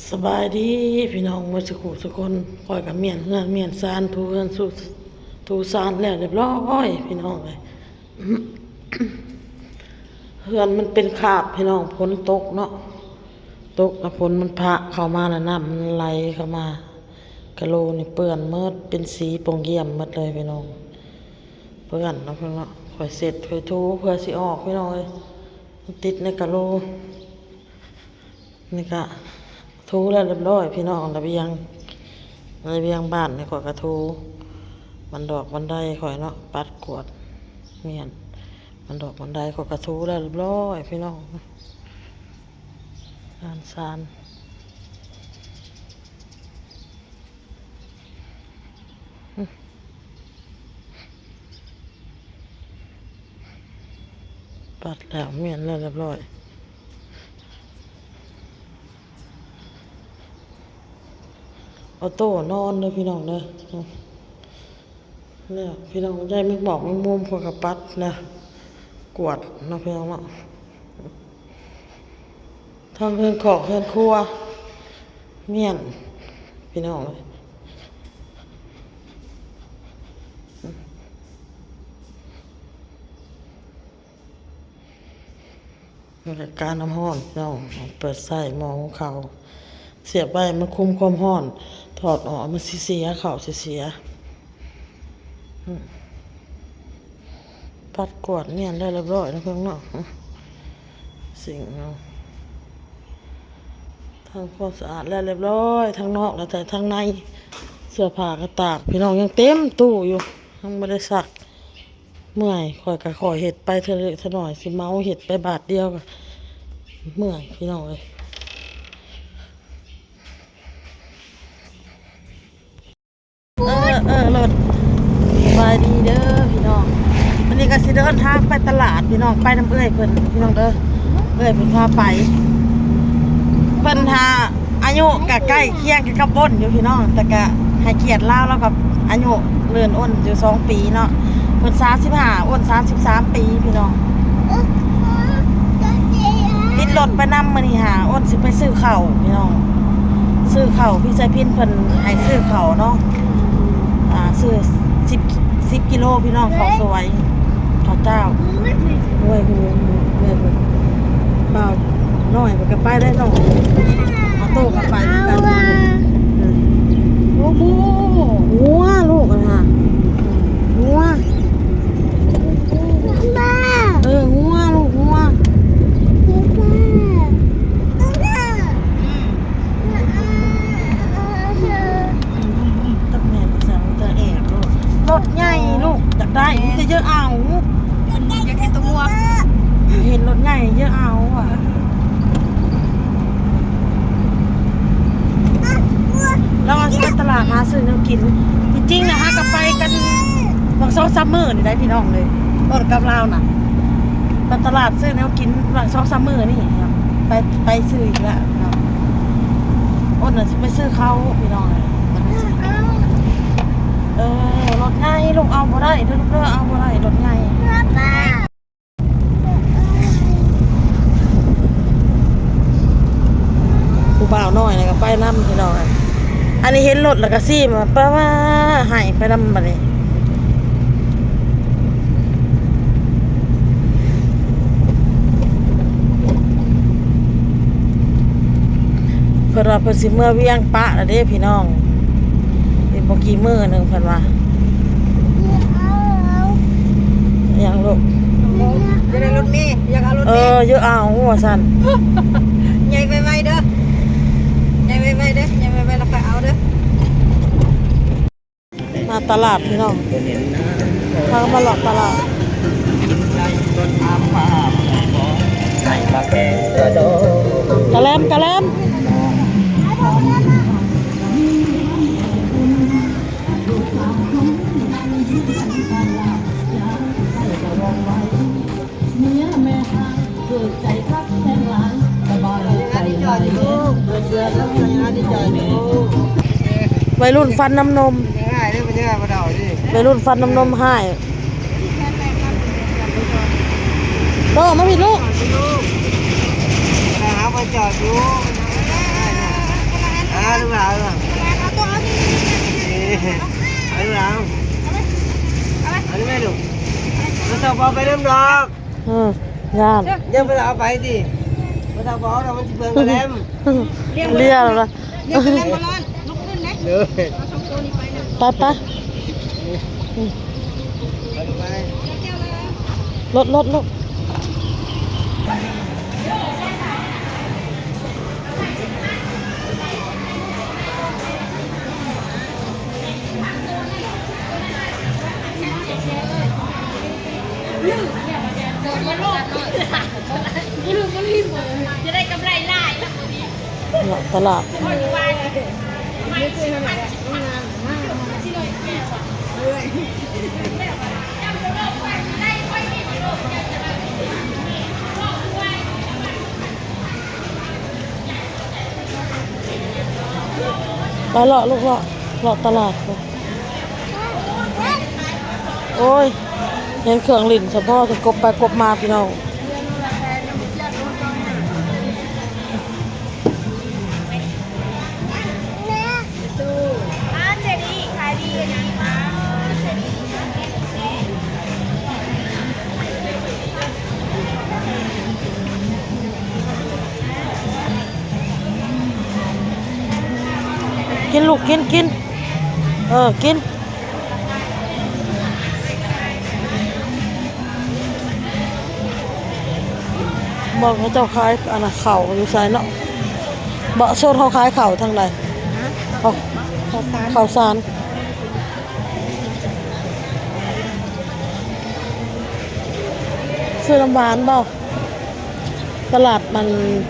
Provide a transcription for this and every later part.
ສະບາຍດີພີ່ນ້ອງເບິດສຸຂູສຸຄົນ. ຂ້ອຍກໍມ້ຽນເຮືອນມ້ຽນຊານ ຖູເຮືອນຖູ ຖູຊານແລ້ວລຽບຮ້ອຍພີ່ນ້ອງເອີຍ. ເຮືອນມັນເປັນຄາບພີ່ນ້ອງ ຝົນຕົກເນາະ ຕົກແລ້ວຝົນມັນພະເຂົ້າມາ ແລ້ວນ້ຳມັນໄຫຼເຂົ້າມາ ກະໂຫຼນີ້ເປື້ອນໝົດ ເປັນສີປ່ອງຢ້ຽມໝົດເລີຍພີ່ນ້ອງ. ເປື້ອນເນາະພີ່ນ້ອງເນາະ ຂ້ອຍເຊັດຂ້ອຍຖູເພື່ອຊິອອກພີ່ນ້ອງເອີຍ ມັນຕິດໃນກະໂຫຼ. ນີ້ກະຖູແລ້ວລຽບຮ້ອຍພີ່ນ້ອງ. ລະບຽງ ລະບຽງບ້ານນີ້ຂ້ອຍກະຖູ ບັນດອກບັນໄດຂ້ອຍເນາະ ປັດກວາດມ້ຽນ ບັນດອກບັນໄດຂ້ອຍກະຖູແລ້ວລຽບຮ້ອຍພີ່ນ້ອງ. ຊານ ຊານ ປັດແລ້ວ ມ້ຽນແລ້ວລຽບຮ້ອຍ. ອອໂຕ້ນອນເດີພີ່ນ້ອງເດີ. ແລ້ວພີ່ນ້ອງ ໄດ້ແມງບອກແມງມຸມ ຂ້ອຍກໍປັດນະ ກວາດເນາະພີ່ນ້ອງເນາະ. ທັງເຮືອນຄອກເຮືອນຄົວ ມ້ຽນພີ່ນ້ອງເອີຍ. ການ້ຳຮ້ອນພີ່ນ້ອງ ເປີດໃຊ້ໝໍ້ຫຸງເຂົ້າ ສຽບໄວ້ມັນຄຸມຄວາມຮ້ອນ ຖອດອອກມັນຊິເສຍ ເຂົ້າຊິເສຍ. ອືມ ປັດກວາດມ້ຽນແລ້ວລຽບຮ້ອຍເນາະເພິ່ນເນາະ. ອືມ ສິ່ງເນາະ ທຳຄວາມສະອາດແລ້ວລຽບຮ້ອຍ ທັງນອກແລ້ວ ແຕ່ທັງໃນ ເສື້ອຜ້າກໍຕາກພີ່ນ້ອງ ຍັງເຕັມຕູ້ຢູ່ ຍັງບໍ່ໄດ້ຊັກ. ເມື່ອຍ ຂ້ອຍກໍຂ້ອຍເຮັດໄປເທື່ອເລັກເທື່ອນ້ອຍ ຊິເມົາເຮັດໄປບາດດຽວກໍເມື່ອຍພີ່ນ້ອງເອີຍ. ເອີ ເອີ ລົດ ສະບາຍດີເດີພີ່ນ້ອງ. ມື້ນີ້ກໍຊິເດີນທາງໄປຕະຫຼາດພີ່ນ້ອງ ໄປນຳເອື້ອຍເພິ່ນພີ່ນ້ອງເດີ ເອື້ອຍເພິ່ນພາໄປ. ເພິ່ນຫາ ອາຍຸກະໃກ້ຄຽງກັນກັບອ້ນຢູ່ພີ່ນ້ອງ ແຕ່ກະໃຫ້ກຽດລາວ ລາວກໍອາຍຸເລີນອ້ນຢູ່ສອງປີເນາະ. ເພິ່ນສາມສິບຫ້າ ອ້ນສາມສິບສາມປີພີ່ນ້ອງ. ຕິດລົດໄປນຳມື້ນີ້ຫາ ອ້ນຊິໄປຊື້ເຂົ້າພີ່ນ້ອງ ຊື້ເຂົ້າ ພີ່ຊາຍພິນເພິ່ນໃຫ້ຊື້ເຂົ້າເນາະ ອ່າ ຊື້ສິບ ສິບກິໂລພີ່ນ້ອງ ເຂົ້າສວຍ ເຂົ້າຈ້າວ. ໂອ້ຍ ໂຫ ເອີຍ ເອີຍ ບ່າວນ້ອຍເພິ່ນກໍໄປໄດ້ນ້ອງ ອາໂຕ້ກໍໄປຄືກັນ. ໂອ້ໂຫ ງົວລູກຫັ້ນນະ ງົວ ເອີ ງົວລູກ ງົວ. ອືມ ອືມ ອືມ ອືມ ຕັກແມ່ນ ສາວຈະແອບໂລດ ລົດໃຫຍ່ລູກ ຢາກໄດ້ ມີແຕ່ເຢີເອົາ ຢາກໄດ້ຕົວງົວ ເຫັນລົດໃຫຍ່ເຢີເອົາວ່າ ລາວວ່າຊິໄປຕະຫຼາດຫາຊື້ແນວກິນ. ທີ່ຈິງນະ ຫາກໍໄປກັນຫວ່າງສອງສາມມື້ນີ້ໄດ໋ພີ່ນ້ອງເອີຍ ອ້ນກັບລາວນະ ໄປຕະຫຼາດຊື້ແນວກິນຫວ່າງສອງສາມມື້ນີ້ ໄປ ໄປຊື້ອີກແລ້ວເນາະ. ອ້ນນະຊິໄປຊື້ເຂົ້າພີ່ນ້ອງເອີຍ. ເອີ ລົດໃຫຍ່ລູກ ເອົາບໍ່ໄດ້ເດີລູກເດີ ເອົາບໍ່ໄດ້ລົດໃຫຍ່. ຜູ້ບ່າວນ້ອຍນະກໍໄປນຳພີ່ນ້ອງ. ອັນນີ້ເຫັນລົດແລ້ວກໍຊີ້ມາ ປະວ່າໃຫ້ໄປນຳບັດນີ້. ເພິ່ນວ່າເພິ່ນຊິເມືອວຽງປະແລ້ວເດ້ພີ່ນ້ອງ ອີກບໍ່ກີ້ມື້ໜຶ່ງເພິ່ນວ່າ. ຫຍັງລູກ? ຢາກໄດ້ລົດເມ ຢາກເອົາລົດເມ ເອີ ຢາກເອົາວ່າຊັ້ນ. ໃຫຍ່ໄວໆເດີ ໃຫຍ່ໄວໆເດີ ໃຫຍ່ໄວໆແລ້ວຄ່ອຍເອົາເດີ. ມາຕະຫຼາດພີ່ນ້ອງ ພາມາເລາະຕະຫຼາດ ກະແລັມ ກະແລັມ. ໄວລຸ້ນຟັນນ້ຳນົມ ໄວລຸ້ນຟັນນ້ຳນົມຮ້າຍ. ໂຕ ມາພີ້ລູກ ໄປຫາໄປຈອດຢູ່. ເອົາລູກຫຼານ ເອົາລູກຫຼານ ເອົາລູກຫຼານ ເອົາໄປນຳດອກ. ເອີ ຢ້ານ ຢ່າໄປເອົາໄປຕິ ບໍ່ເອົາບໍ່ເອົາດອກ ມັນຊິເປືອງກະແລັມ ເລຍແລ້ວລະ ເລຍແລ້ວບໍ່ລອດ ລຸກຂຶ້ນເດ້ ເດີ ເອົາສອງໂຕນີ້ໄປນະ ໄປໆ ໄປ ລົດ ລົດ ລົດ. ເລາະຕະຫຼາດ ໄປເລາະລູກເລາະ ເລາະຕະຫຼາດພຸ້ນ. ໂອ້ຍ ເຫັນເຄື່ອງຫຼິ້ນສະເພາະ ກົບໄປກົບມາພີ່ນ້ອງ. ກິນລູກ ກິນ ກິນ ເອີ ກິນ. ບໍ່ ເຂົາເຈົ້າຂາຍອັນນະ ເຂົ້າຢູ່ໃສເນາະ ບໍ່ ໂຊນເຂົາຂາຍເຂົ້າທາງໃດ? ເຂົ້າ ເຂົ້າສານ ເຂົ້າສານ ຊື້ນ້ຳຫວານບໍ່? ຕະຫຼາດມັນ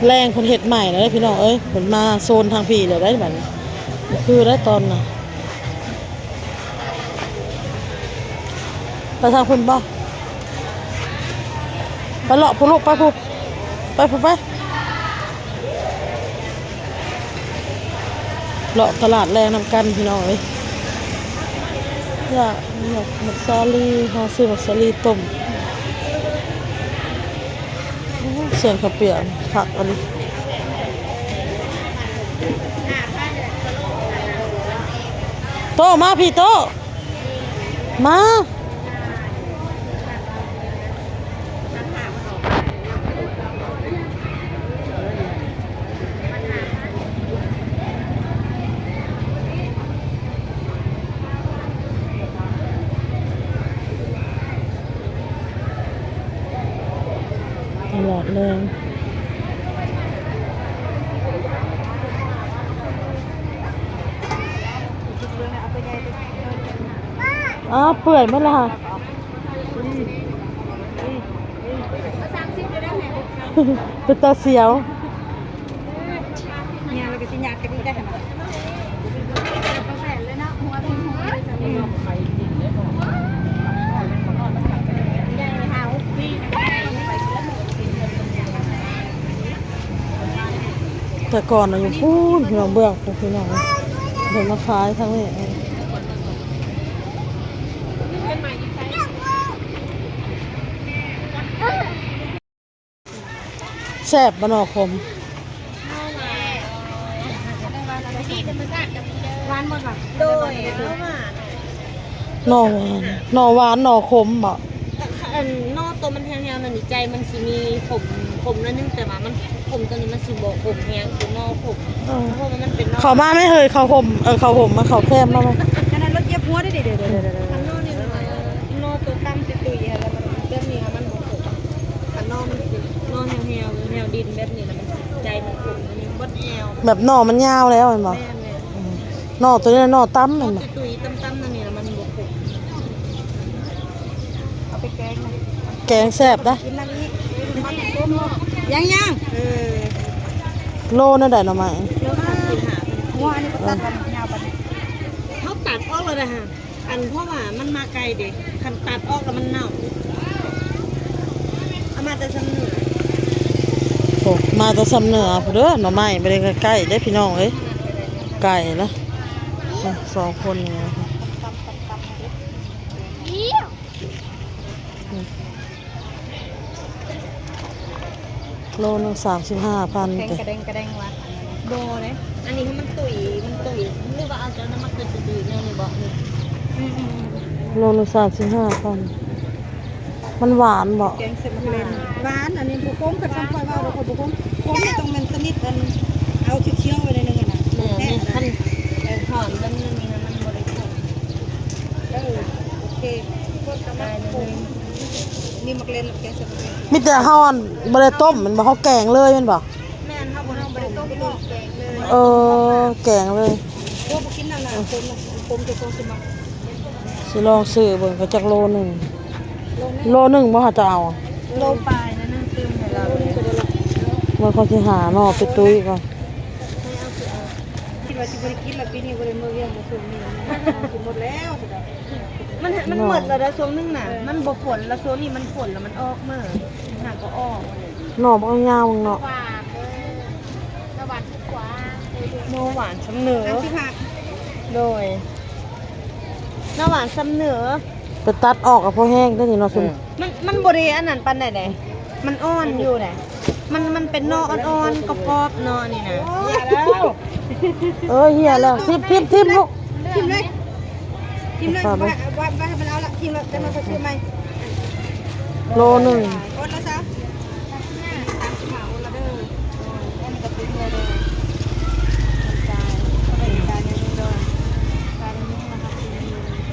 ແລງເພິ່ນເຮັດໃໝ່ແລ້ວເດ້ພີ່ນ້ອງເອີຍ ເພິ່ນມາໂຊນທາງພີ້ແລ້ວໄດ໋ ບັດນີ້ ຄືໄດ້ຕອນນະ ໄປທາງພຸ້ນບໍ່? ໄປເລາະພຸ້ນລູກ ໄປພຸ້ນ ໄປພຸ້ນ ໄປ. ເລາະຕະຫຼາດແລງນຳກັນພີ່ນ້ອງເອີຍ ຢາກ ຢາກໝາກສາລີ ຫາຊື້ໝາກສາລີຕົ້ມ. ໂອ້ ເສັ້ນເຂົ້າປຽກຄັກອີ່ຫຼີ. ໂຕ້ ມາພີ້ ໂຕ້ ມາ. ຕະຫຼາດແລງ ອ້າວ ເປື່ອຍໝົດແລ້ວ. ເປັນຕາສຽວ. ແຕ່ກ່ອນນະຢູ່ພຸ້ນ ພີ່ນ້ອງ ເບື້ອງພຸ້ນ ພີ່ນ້ອງ ເພິ່ນມາຂາຍທາງນີ້. ແຊບບໍ່ໜໍ່ຂົມ? ໂດຍ ໜໍ່ຫວານ ໜໍ່ຫວານ ໜໍ່ຂົມບໍ? ອັນໜໍ່ໂຕມັນແຫ້ວໆນັ້ນນີ້ ໃຈມັນຊິມີຂົມ ຂົມໜ້ອຍໜຶ່ງ ແຕ່ວ່າມັນ ຂົມໂຕນີ້ມັນຊິບໍ່ຂົມແຮງຄືໜໍ່ຂົມ ເອີ ເພາະວ່າມັນເປັນໜໍ່. ເຂົ້າມາແມ່ເຮີ້ຍ ເຂົ້າຫົ່ມ ເອີ ເຂົ້າຫົ່ມມາ ເຂົ້າແຄມມາ. ຄັນນັ້ນລົດຢຽບຫົວເດ້ ເດ້ ເດ້ ເດ້. ຄັນໜໍ່ນີ້ມັນ ເອີ ໜໍ່ໂຕຕ່ຳຕຸ້ຍໆ ແລ້ວມັນແບບນີ້ ມັນບໍ່ຂົມ. ຄັນໜໍ່ມັນຊິ ໜໍ່ແຫ້ວໆ ແນວດິນແບບນີ້ ແລ້ວມັນໃຈມັນຂົມ ມັນບໍ່ແຫ້ວ ແບບໜໍ່ມັນຍາວແລ້ວແມ່ນບໍ່? ແມ່ນໆ. ອືມ ໜໍ່ໂຕນີ້ໜໍ່ຕ່ຳແມ່ນບໍ່? ຕຸ້ຍໆ ຕ່ຳໆ ນັ້ນນີ້ ແລ້ວມັນບໍ່ຂົມ. ເອົາໄປແກງນະ ແກງແຊບນະ. ກິນນຳອີກ ຍັງໆ ເອີ ໂລແນວໃດໜໍ່ໄມ້? ໂລສາມສິບຫ້າ. ໂອ້ ອັນນີ້ກໍຕັດ ເອີ ຍາວປານນີ້ ເຮົາຕັດອອກແລ້ວນະ. ອັນ ເພາະວ່າມັນມາໄກເດ້ ຄັນຕັດອອກແລ້ວມັນເນົ່າ. ເອົາມາແຕ່ຊຳເໜືອ ໂອ້ ມາແຕ່ຊຳເໜືອພຸ້ນເດີ. ໜໍ່ໄມ້ບໍ່ໄດ້ໃກ້ໆເດ້ພີ່ນ້ອງເອີຍ ໄກນະ. ສອງຄົນນີ້ ໂລໜຶ່ງສາມສິບຫ້າພັນ ແຂງກະແດງກະແດງວ່າ. ບໍ່ເດ້ ອັນນີ້ໃຫ້ມັນຕຸ້ຍ ມັນຕຸ້ຍ ຫຼືວ່າເອົາແຕ່ນ້ຳມັນຕຸ້ຍໆ ແນວນີ້ບໍ່? ອືມໆໆ ໂລໜຶ່ງສາມສິບຫ້າພັນ. ມັນຫວານບໍ່? ແກງໃສ່ໝາກເລັ່ນ ຫວານ ອັນນີ້ບໍ່ຂົມ ຄັນຊ່ຳຂ້ອຍເວົ້າດອກ ຂ້ອຍບໍ່ຂົມ. ຂົມນີ້ຕ້ອງແມ່ນຊະນິດອັນ ເອົາຂຽວໆໄວ້ໜ້ອຍໜຶ່ງຫັ້ນນະ. ແມ່ນ ແມ່ນ ຄັນ ເອີ ຫອມແບບນີ້ນະ ມັນບໍ່ໄດ້ຂົມ. ເອີ ໂອເຄ ໄດ້ເລີຍ. ມີໝາກເລັ່ນ ແກງໃສ່ໝາກເລັ່ນ ມີແຕ່ເຮົາອັນບໍ່ໄດ້ຕົ້ມແມ່ນບໍ່? ເຮົາແກງເລີຍແມ່ນບໍ່? ແມ່ນ ເຮົາບໍ່ໄດ້ຕົ້ມ ແກງເລີຍ. ເອີ ແກງເລີຍ. ໂອ້ ບໍ່ກິນນ້ຳນະ ຂົມນະ ຂົມ ເຈົ້າຂອງຊິມັກ. ຊິລອງຊື້ເບິ່ງ ກໍຈັກໂລໜຶ່ງ ໂລໜຶ່ງ ໂລໜຶ່ງບໍ່ ເຮົາຈະເອົາ ໂລປາຍນະ ໜຶ່ງຕື່ມໃຫ້ລາວເລີຍ. ເບິ່ງ ຂ້ອຍຊິຫາໜໍ່ໄປຕຸ້ຍກ່ອນ. ຄິດວ່າຊິບໍ່ໄດ້ກິນລະ ປີນີ້ບໍ່ໄດ້ເມືອວຽງ ບໍ່ສົມນີ້ ຊິໝົດແລ້ວ. ມັນ ມັນໝົດແລ້ວເດ້ ຊ່ວງໜຶ່ງນະ ເອີ ມັນບໍ່ຝົນ ແລ້ວຊ່ວງນີ້ມັນຝົນ ແລ້ວມັນອອກເມີ ຫາກໍອອກ. ໜໍ່ບັກຍາວເນາະ ຫວານເດີ ໜໍ່ຫວານສຸກກວ່າ ໜໍ່ຫວານຊ່ຳເໜີ ສາມສິບຫ້າ ໂດຍ ໜໍ່ຫວານຊ່ຳເໜີ. ໄປຕັດອອກກໍພໍແຮງເດ້ນີ້ເນາະ. ເອີ ມັນ ມັນບໍ່ໄດ້ອັນນັ້ນປານໃດເດ້ ມັນອ່ອນຢູ່ເດ້ ມັນ ມັນເປັນໜໍ່ອ່ອນໆ ກອບໆ ເນາະ ອັນນີ້ນະ. ເອີ ເອີ ເອີ ເອີ ເອີ ເອີ ເອີ ເອີ ຖິ້ມ ຖິ້ມ ຖິ້ມ ຖິ້ມລູກ ຖິ້ມເລີຍ ຖິ້ມເລີຍ ບໍ່ ບໍ່ ບໍ່ໃຫ້ມັນເອົາລະ ຖິ້ມລະ ແຕ່ມັນກໍຊື້ໃໝ່ ໂລໜຶ່ງ ອົດລະຊະ ສາມສິບຫ້າ ອົດລະເດີ ອັນນີ້ກໍຕິດເມືອເດີ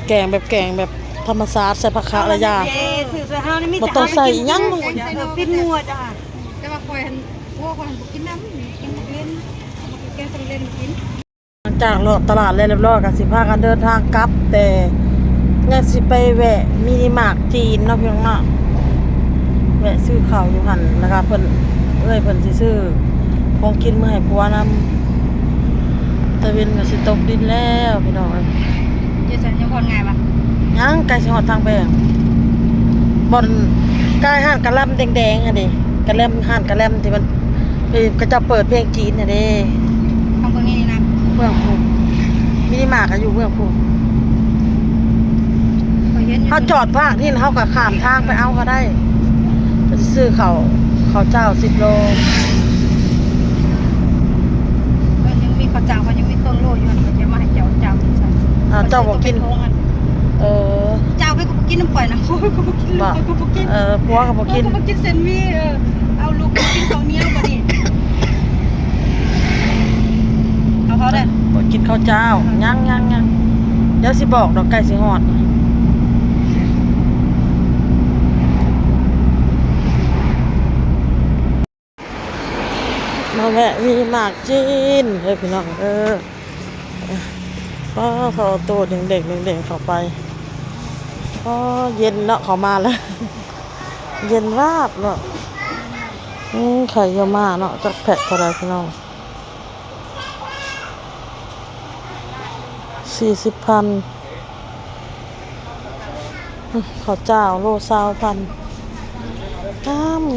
ແກງແບບ ແກງແບບທຳມະຊາດ ໃສ່ຜັກຄະຫຼາຍຢ່າງ ບໍ່ຕ້ອງໃສ່ອີ່ຫຍັງ. ເອີ ປິ່ນງົວຈ້າ ແຕ່ວ່າຂ້ອຍຫັ້ນ ໂອ້ ຂ້ອຍຫັ້ນບໍ່ກິນນຳ ກິນໝາກເລັ່ນ ແກງໃສ່ໝາກເລັ່ນບໍ່ກິນ. ຫຼັງຈາກເລາະຕະຫຼາດແລ້ວຮຽບຮ້ອຍ ກໍຊິພາກັນເດີນທາງກັບ ແຕ່ຍັງຊິໄປແວະມິນິມາກຈີນເນາະ ພີ່ນ້ອງເນາະ ແວະຊື້ເຂົ້າຢູ່ຫັ້ນ ແລ້ວກໍເພິ່ນ ເອື້ອຍເພິ່ນຊິຊື້ຂອງກິນມາໃຫ້ຜົວນຳ. ຕາເວັນກໍຊິຕົກດິນແລ້ວ ພີ່ນ້ອງເອີຍ. ຢູ່ໃສ ຍັງຜ່ອນງ່າຍບໍ່? ຍັງ ໃກ້ຊິຮອດທາງແບ່ງ ບ່ອນໃກ້ຮ້ານກະແລັມແດງໆ ຫັ້ນເດ ກະແລັມ ຮ້ານກະແລັມທີ່ມັນ ເອີ ເຂົາເຈົ້າເປີດເພງຈີນຫັ້ນເດ້. ທາງເບື້ອງນີ້ນະ ເບື້ອງພຸ້ນ ມິນິມາກກໍຢູ່ເບື້ອງພຸ້ນ. ເຮົາຈອດພາກນີ້ ເຮົາກໍຂ້າມທາງໄປເອົາກໍໄດ້. ເພິ່ນຊິຊື້ເຂົ້າ ເຂົ້າເຈົ້າສິບໂລ. ເພິ່ນຍັງມີເຂົ້າເຈົ້າ ເພິ່ນຍັງມີເຄິ່ງໂລຢູ່ຫັ້ນ ເພິ່ນຈະມາໃຫ້ເຈົ້າເຈົ້າ. ອ້າວ ເຈົ້າບໍ່ກິນ? ເອີ ເຈົ້າໄປກໍບໍ່ກິນນຳຂ້ອຍນະ ຂ້ອຍກໍບໍ່ກິນ ລູກຂ້ອຍກໍບໍ່ກິນ. ເອີ ຜົວກໍບໍ່ກິນ ຂ້ອຍກໍບໍ່ກິນເສັ້ນໝີ່. ເອີ ເອົາລູກໄປກິນເຂົ້າໜຽວບັດນີ້ ເອົາເຂົ້າເດີ ບໍ່ກິນເຂົ້າເຈົ້າ. ຍັງໆໆ ດຽວຊິບອກດອກ ໃກ້ຊິຮອດ. ມາແວະມີໝາກຈີນເດີພີ່ນ້ອງເດີ. ປ້າ ເຂົາເອົາໂຕແດງໆ ແດງໆ ເຂົ້າໄປ. ປ້າ ເຢັນເນາະ ເຂົ້າມາແລ້ວ ເຢັນວາບເນາະ. ອືມ ໄຂ່ເຍົມາເນາະ ຈັກແພັກເທົ່າໃດພີ່ນ້ອງ? ສີ່ສິບພັນ. ເຂົ້າເຈົ້າໂລຊາວພັນ ງາມໆ.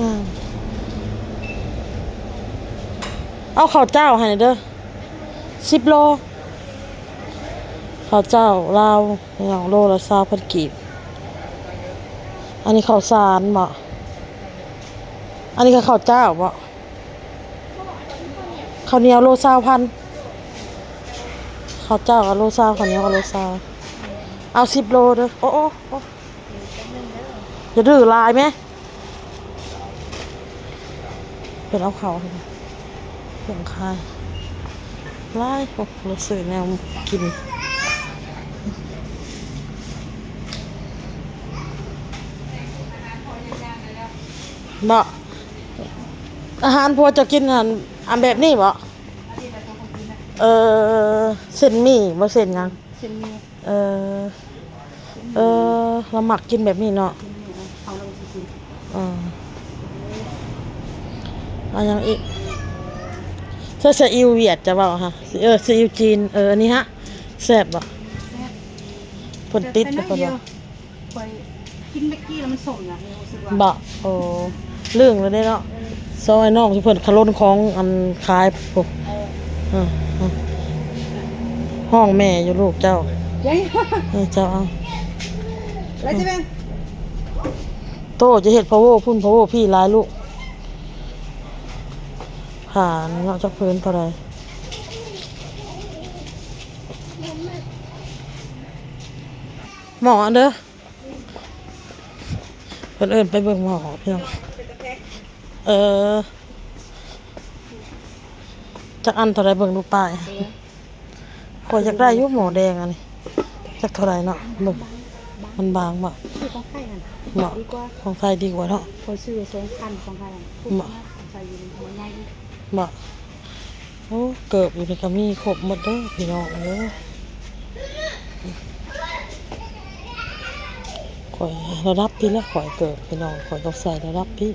ເອົາເຂົ້າເຈົ້າໃຫ້ແດ່ເດີ ສິບໂລ. ເຂົ້າເຈົ້າລາວພີ່ນ້ອງ ໂລລະຊາວພັນກີບ. ອັນນີ້ເຂົ້າສານບໍ? ອັນນີ້ກໍເຂົ້າເຈົ້າບໍ? ເຂົ້າໜຽວໂລຊາວພັນ ເຂົ້າເຈົ້າກໍໂລຊາວ ເຂົ້າໜຽວກໍໂລຊາວ. ເອົາສິບໂລເດີ. ໂອ້ ໂອ້ ໂອ້ ຢ່າດື້ຫຼາຍແມະ. ເພິ່ນເອົາເຂົ້າໃຫ້ເພິ່ນຂາຍຫຼາຍ. ໂອ້ ລາວຊື້ແນວກິນບໍ? ອາຫານຜົວເຈົ້າກິນຫັ້ນ ອັນແບບນີ້ບໍ? ເອີ ເສັ້ນໝີ່ບໍ ເສັ້ນຫຍັງ? ເສັ້ນໝີ່. ເອີ ເອີ ລາວມັກກິນແບບນີ້ເນາະ. ເອີ ເອົາຫຍັງອີກ? ໃສ່ຊີອິ້ວຫວຽດ ຈະເວົ້າຫະ. ເອີ ຊີອິ້ວຈີນ. ເອີ ອັນນີ້ຫະ ແຊບບໍ? ແຊບ. ເພິ່ນຕິດແລ້ວເພິ່ນວ່າ ຂ້ອຍກິນແມັກກີ້ແລ້ວມັນສົ້ມນະ ຮູ້ສຶກວ່າ ບໍ? ໂອ້ ລຶ້ງແລ້ວເດ້ເນາະ. ເອີ ຊອຍນ້ອງທີ່ເພິ່ນຂະລົນຂອງອັນຂາຍພຸ້ນ. ເອີ ເອີ ເອີ ຮ້ອງແມ່ຢູ່ລູກເຈົ້າ. ເອີ ເຈົ້າເອົາ ແລ້ວຈະແມ່ນ ໂຕຈະເຮັດພາໂວພຸ້ນພາໂວພີ້ຫຼາຍລູກ. ຜ້ານີ້ເນາະ ຈັກພື້ນເທົ່າໃດ? ໝໍເດີ ເພິ່ນເອີ້ນໄປເບິ່ງໝໍພີ່ນ້ອງ. ເອີ ຈັກອັນເທົ່າໃດ ເບິ່ງດູປ້າຍ. ຂ້ອຍຢາກໄດ້ຢູ່ໝໍແດງອັນນີ້ ຈັກເທົ່າໃດເນາະ ເບິ່ງ ມັນບາງບໍ່? ຊື້ຂອງໃຜຫັ້ນ ບໍ່ ດີກວ່າ ຂອງໃຜດີກວ່າເນາະ. ຂ້ອຍຊື້ສອງພັນ ຂອງໃຜຫັ້ນ ບໍ່ ຂອງໃຜຢູ່ໃນໄມ້ ບໍ່. ໂອ້ ເກີບຢູ່ນີ້ກໍມີຄົບໝົດເດີພີ່ນ້ອງເອີຍ. ຂ້ອຍລະດັບພີ້ແຫຼະ ຂ້ອຍເກີບພີ່ນ້ອງ ຂ້ອຍຕ້ອງໃສ່ລະດັບພີ້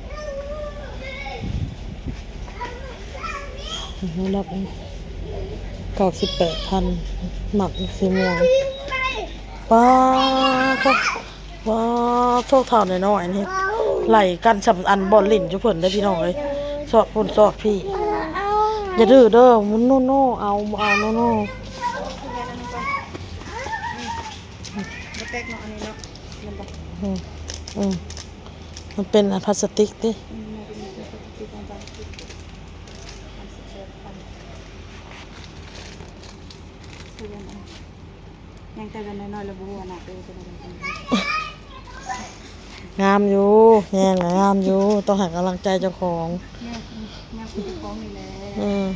ລະດັບເກົ້າສິບແປດພັນ ມັກສີມ່ວງ. ປ້າໂທ້ ວ້າໂທ້ ເຖົ້ານ້ອຍໆນີ້ໄລ່ກັນສ່ຳອັນບ່ອນຫຼິ້ນຢູ່ເພິ່ນເດ້ພີ່ນ້ອງເອີຍ ຊອດພຸ້ນຊອດພີ້. ຢ່າດື້ເດີ ໂນໂນ ເອົາ ບໍ່ເອົາ ໂນໂນ. ບໍ່ແຕກເນາະ ອັນນີ້ເນາະ ແມ່ນບໍ່? ອືມ ອືມ ມັນເປັນພລາສຕິກຕິ. ອືມ ມັນເປັນພລາສຕິກຂອງບາງທີ ມັນຊິເກີດພັນ ຄືແມ່ນອັນ ຍັງແຕ່ເປັນນ້ອຍໆ ລະບໍ່ຮູ້ອະນາເຕີເປັນຈັ່ງໃດ. ງາມຢູ່ ແຍງງາມຢູ່ ຕ້ອງໃຫ້ກຳລັງໃຈເຈົ້າຂອງ ແຍງ ແຍງເຈົ້າຂອງນີ້ແຫຼະ. ອືມ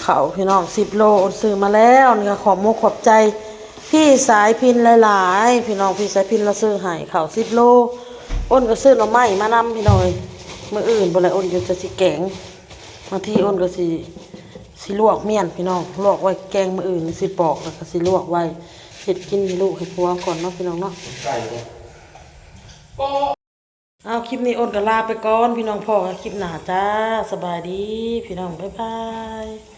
ເຂົ້າພີ່ນ້ອງ ສິບໂລ ໂອນຊື້ມາແລ້ວ. ນີ້ກໍຂອບມຸກຂອບໃຈພີ່ສາຍພິນຫຼາຍໆ ພີ່ນ້ອງ ພີ່ສາຍພິນລາວຊື້ໃຫ້ເຂົ້າສິບໂລ. ໂອນກໍຊື້ໜໍ່ໄມ້ມານຳພີ່ນ້ອງເອີຍ ມື້ອື່ນພຸ້ນແຫຼະ ໂອນກໍຈະຊິແກງ. ບາງທີໂອນກໍຊິ ຊິລວກມ້ຽນພີ່ນ້ອງ ລວກໄວ້ແກງມື້ອື່ນ ຊິປອກແລ້ວກໍຊິລວກໄວ້ເຮັດກິນໃຫ້ລູກໃຫ້ຜົວກ່ອນເນາະ ພີ່ນ້ອງເນາະ. ເອົາ ຄລິບນີ້ໂອນກໍລາໄປກ່ອນ ພີ່ນ້ອງ ພໍ້ກັນຄລິບໜ້າຈ້າ. ສະບາຍດີພີ່ນ້ອງ ບາຍບາຍ.